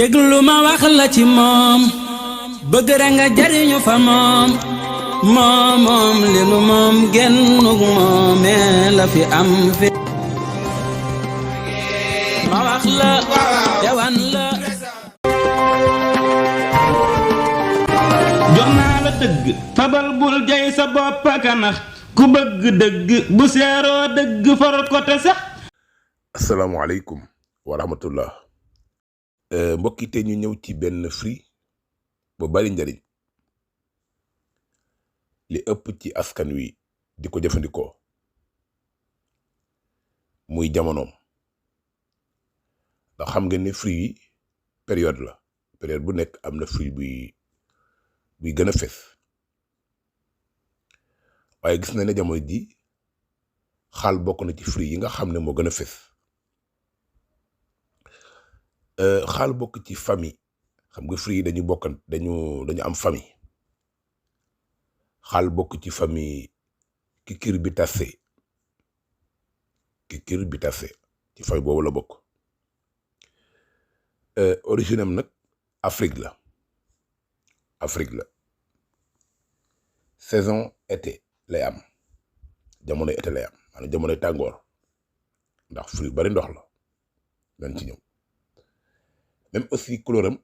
déglu ma wax la ci moom bëgg rek nga jariñu fa moom moom li nu moom gennuk moomee la fi am fi ma wax la yawan la jox naa la dëgg fabal bul jay sa bopp ka nax ku bëgg dëgg bu seeroo dëgg for ko te sax. asalaamaaleykum wa rahmatullah mbokki te ñu ñëw ci benn fruit bu bari njariñ li ëpp ci askan wi di ko jëfandikoo muy jamonoom ndax xam nga ni fruit yi période bu nekk am na fruit buy gën a fes waaye gis na ne jamono ji xaal bokk na ci fruit yi nga xam ne moo gën a fes xaal bokk ci famille xam nga fruit yi dañu am famille xaal bokk ci famille cucurbitacées ci famille boobu la bokk origine am nag Afrique la saison été lay am jamonoy été lay am maanaam jamonoy tàngoor ndax fruit bari ndox la dañ ci ñëw même aussi couleur am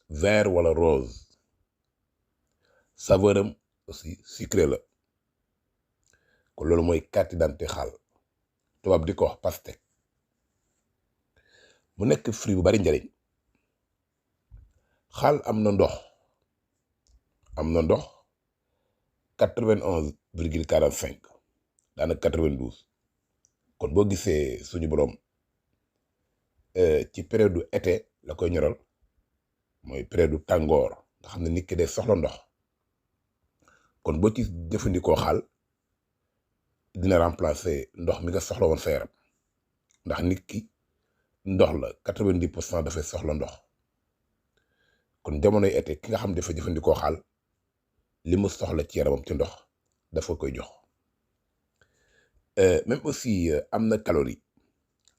vert wala rose saveur am aussi sucré la kon loolu mooy carte d'identité xaal tubaab di ko wax pastèque mu nekk fruit bu bari njariñ xaal am na ndox 91,45 daanaka 92 kon boo gisee suñu borom ci période du été la koy ñoral mooy période du tàngoor nga xam ne nit ki day soxla ndox kon boo ci jëfandikoo xaal dina remplacer ndox mi nga soxla woon sa yaram ndax nit ki ndox la 90% dafay soxla ndox kon jamonoy été ki nga xam dafa jëfandikoo xaal li mu soxla ci yaramam ci ndox dafa koy jox même aussi am na calorie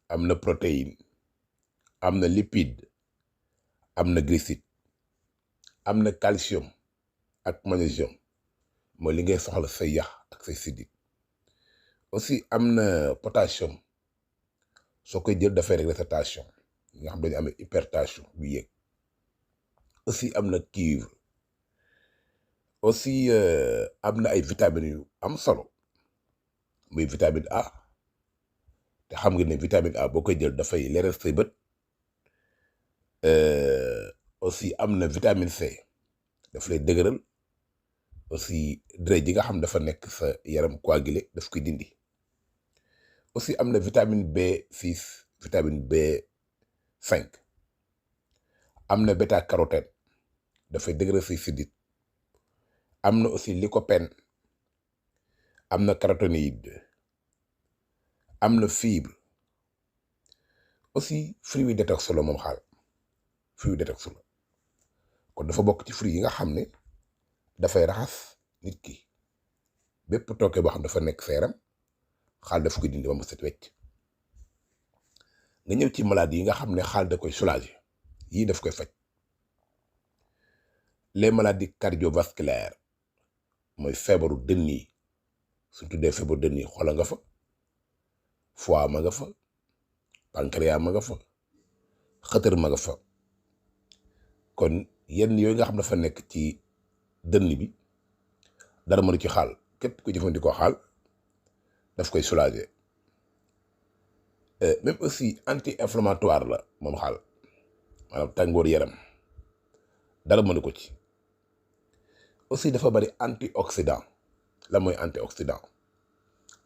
am na protéine am na lipide am na glucide am na calcium ak magnésium mooy li ngay soxla say yax ak say sidit aussi am na potassium soo koy jël dafay régler sa tension nga xam dañu amee hypertension bu yéeg aussi am na cuivre aussi am na ay vitamines yu am solo muy vitamine A te xam nga ne vitamine A boo koy jël dafay leeral say bët aussi am na vitamine C daf lay dëgëral aussi deret ji nga xam dafa nekk sa yaram coagulé daf koy dindi aussi am na vitamine B6 vitamine B5 am na bêta carotène dafay dëgëral say sidit am na aussi lycopène am na caroténoïde am na fibre aussi fruit wi détox la moom xaal fruit wi détox la kon dafa bokk ci fruit yi nga xam ne dafay raxas nit ki bépp tooke boo xam dafa nekk sa yaram xaal daf koy dindi ba mu set wecc nga ñëw ci maladie yi nga xam ne xaal da koy soulager yii daf koy faj les maladies cardiovasculaires mooy feebaru dënn yi suñ tuddee feebaru dënn yi xola nga fa foie ma nga fa pancréas ma nga fa xëtër ma nga fa kon yenn yooyu nga xam dafa nekk ci dënn bi dara mënu ci xaal képp ku jëfandikoo xaal daf koy soulager même aussi anti-inflammatoire la moom xaal maanaam tàngoor yaram dara mënu ko ci aussi dafa bari antioxydant la mooy antioxydant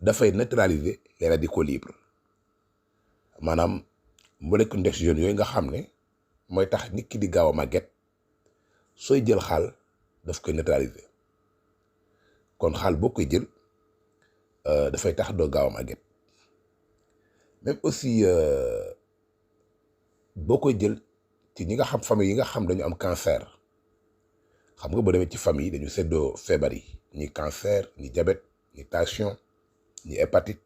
dafay neutraliser les radicaux libres maanaam molécule d'oxygène yooyu nga xam ne mooy tax nit ki di gaaw a màgget sooy jël xaal daf koy neutraliser kon xaal boo koy jël dafay tax doo gaaw a màgget même aussi boo koy jël ci ñi nga xam famille yi nga xam dañu am cancer xam nga boo demee ci famille dañu seddoo feebar yi ñi cancer ñi diabète ñi tension ñi hépatite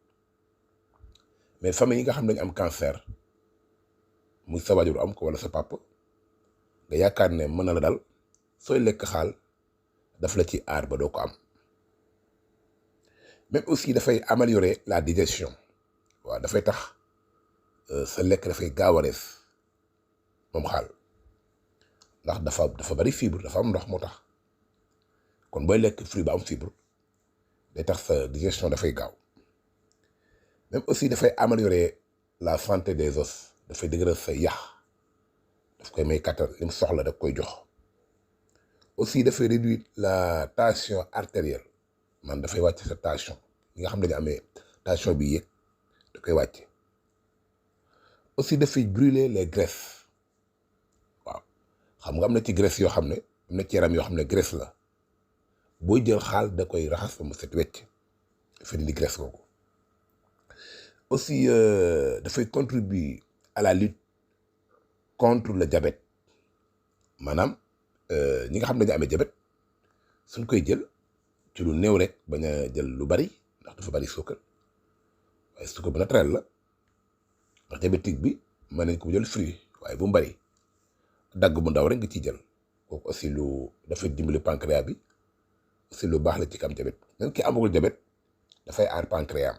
mais famille yi nga xam dañu am cancer muy sa waajur am ko wala sa papa nga yaakaar ne mën na la dal sooy lekk xaal daf la ci aar ba doo ko am. même aussi dafay améliorer la digestion waaw dafay tax sa lekk dafay gaaw a rees moom xaal ndax dafa bari fibre, dafa am ndox moo tax kon booy lekk fruit ba am fibre day tax sa digestion dafay gaaw. même aussi dafay améliorer la santé des os, dafay dëgëral sa yax, daf koy may kattan li mu soxla da koy jox. aussi dafay réduire la tension artérielle man dafay wàcc sa tension ñi nga xam ne dañu amee tension bi yéeg da koy wàcce. aussi dafay brûler les graisses waaw xam nga am na ci graisse yoo xam ne am na ci yaram yoo xam ne graisse la booy jël xaal da koy raxas ba mu set wecc dafay dindi graisse kooku. aussi dafay contribuer à la lutte contre le diabète maanaam ñi nga xam ne dañu amee diabète suñ koy jël ci lu néew rek bañ a jël lu bari ndax dafa bari suukar waaye suukar bu naturel la ndax diabétique bi mën nañ ko jël fruit waaye bu mu bari dagg bu ndaw rek nga ciy jël kooku aussi lu dafay dimbali pancréas bi aussi lu baax la ci kam diabète même ki amagul diabète dafay aar pancréas am.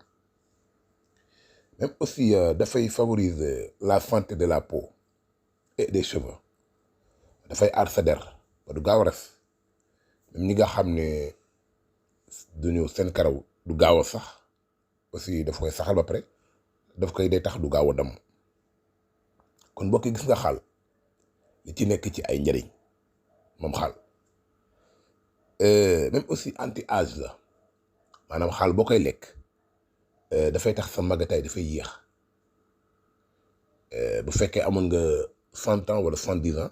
même aussi dafay favoriser la santé de la peau et des cheveux dafay aar sa der ba du gaaw a res même ñi nga xam ne duñu seen karaw du gaaw a sax aussi daf koy saxal ba pare daf koy day tax du gaaw a damm. kon mbokk yi gis nga xaal li ci nekk ci ay njëriñ moom xaal même aussi anti âge la maanaam xaal boo koy lekk dafay tax sa màggataay dafay yéex bu fekkee amoon nga 100 ans wala 70 ans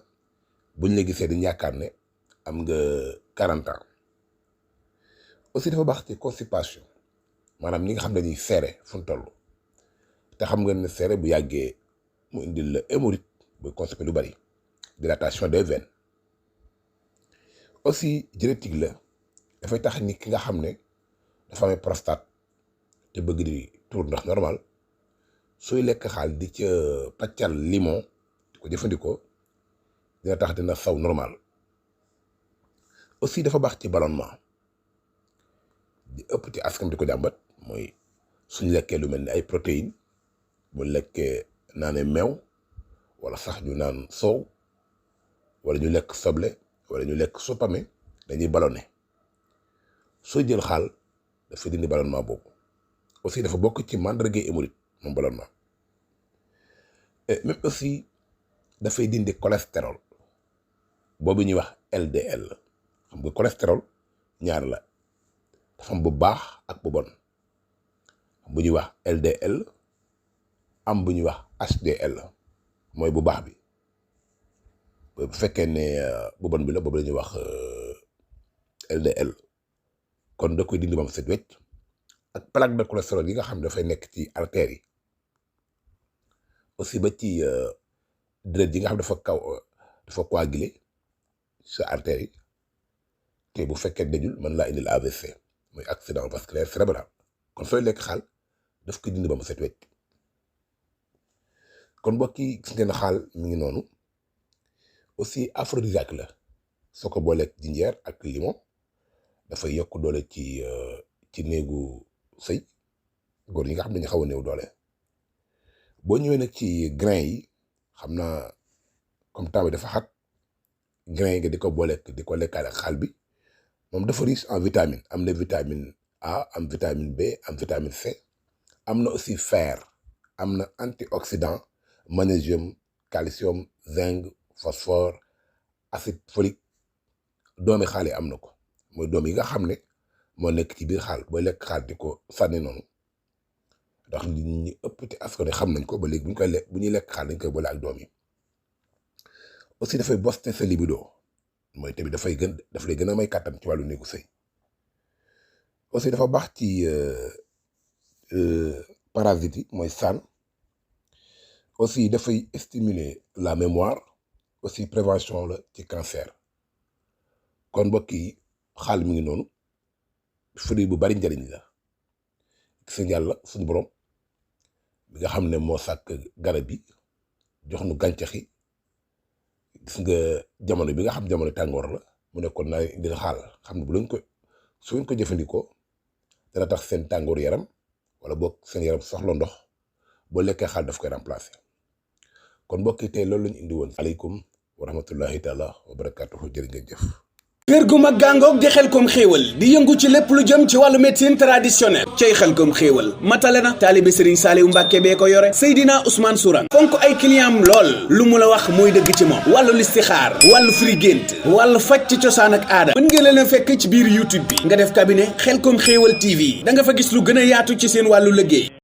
buñ la gisee dañ yaakaar ne am nga 40 ans. aussi dafa baax ci constipation maanaam ñi nga xam ne dañuy seere fu mu toll te xam nga ne seere bu yàggee mu indil la hémorroïde buy constipé lu bari dilatation des veines. aussi génétique la dafay tax ni ki nga xam ne dafa amee prostate te bëgg di tuur ndox normal sooy lekk xaal di ca paccal limon di ko jëfandikoo dina tax dina saw normal. aussi dafa baax ci ballonnement di ëpp ci askan di ko jàmbat mooy suñu lekkee lu mel ni ay protéines bu lekkee naanee meew wala sax ñu naan soow wala ñu lekk soble wala ñu lekk supame dañuy ballonné soo jël xaal dafa dindi ballonnement boobu. aussi dafa bokk ci mandarga hémorroïde moom ballonnement. même aussi dafay dindi cholestérol boobu ñuy wax LDL xam nga cholestérol ñaar la dafa am bu baax ak bu bon bu ñuy wax LDL am bu ñuy wax HDL mooy bu baax bi bu fekkee ne bu bon bi la boobu la ñuy wax LDL kon da koy dindi ba mu set wecc ak plaque de cholestérol yi nga xam ne dafay nekk ci artères yi aussi ba ci deret yi nga xam dafa coagulé sa artères yi te bu fekkee dajul mën laa indil AVC mooy accident vasculaire cérébral kon sooy lekk xaal daf ko dindi ba mu set wecc. kon mbokk yi gis ngeen xaal mi ngi noonu aussi aphrodisiaque la soo ko booleeg jinjeer ak limon dafay yokk doole ci néegu sëy góor ñi nga xam ne dañu xaw a néew doole. boo ñëwee nag ci grain yi xam naa comme temps bi dafa xat grain yi nga di ko booleeg di ko lekkaale ak xaal bi moom dafa riche en vitamine am na vitamine A am vitamine B am vitamine C am na aussi fer am na antioxydant magnésium calcium zinc phosphore acide folique doomi xaal yi am na ko mooy doom yi nga xam ne moo nekk ci biir xaal booy lekk xaal di ko sànni noonu ndax nit ñi ëpp ci askan wi xam nañ ko ba léegi bu ñuy lekk xaal dañ koy boole ak doom yi. aussi dafay booster sa libido mooy tamit daf lay gën a may kàttan ci wàllu néegu sëy. aussi dafa baax ci parasites yi mooy saan. aussi dafay stimuler la mémoire aussi prévention la ci cancer. kon mbokk yi xaal mi ngi noonu fruit bu bari njariñ la gis nga yàlla suñu borom bi nga xam ne moo sàkk garab yi jox nu gàncax yi gis nga jamono bi nga xam jamono tàngoor la mu nekkoon naa indil xaal xam ne bu lañ ko su ngeen ko jëfandikoo dana tax seen tàngoor yaram wala boog seen yaram soxla ndox boo lekkee xaal daf koy remplacer kon mbokk yi tey loolu lañu indi woon. aleykum wa rahmatullahi taala wa barakatuhu jërë ngeen jëf. kër gu mag gàngoog di Xelcom xéewal di yëngu ci lépp lu jëm ci wàllu médecine traditionnelle cay Xelcom xéewal matale na taalibe Serigne Saliou Mbàkke bee ko yore Seydina Ousmane Sourang fonk ay client lool lu mu la wax mooy dëgg ci moom wàllu listixaar wàllu firi gént wàllu faj ci cosaan ak aada mën ngeen leen a fekk ci biir YouTube bi nga def cabinet Xelcom xéewal TV da nga fa gis lu gën a yaatu ci seen wàllu liggéey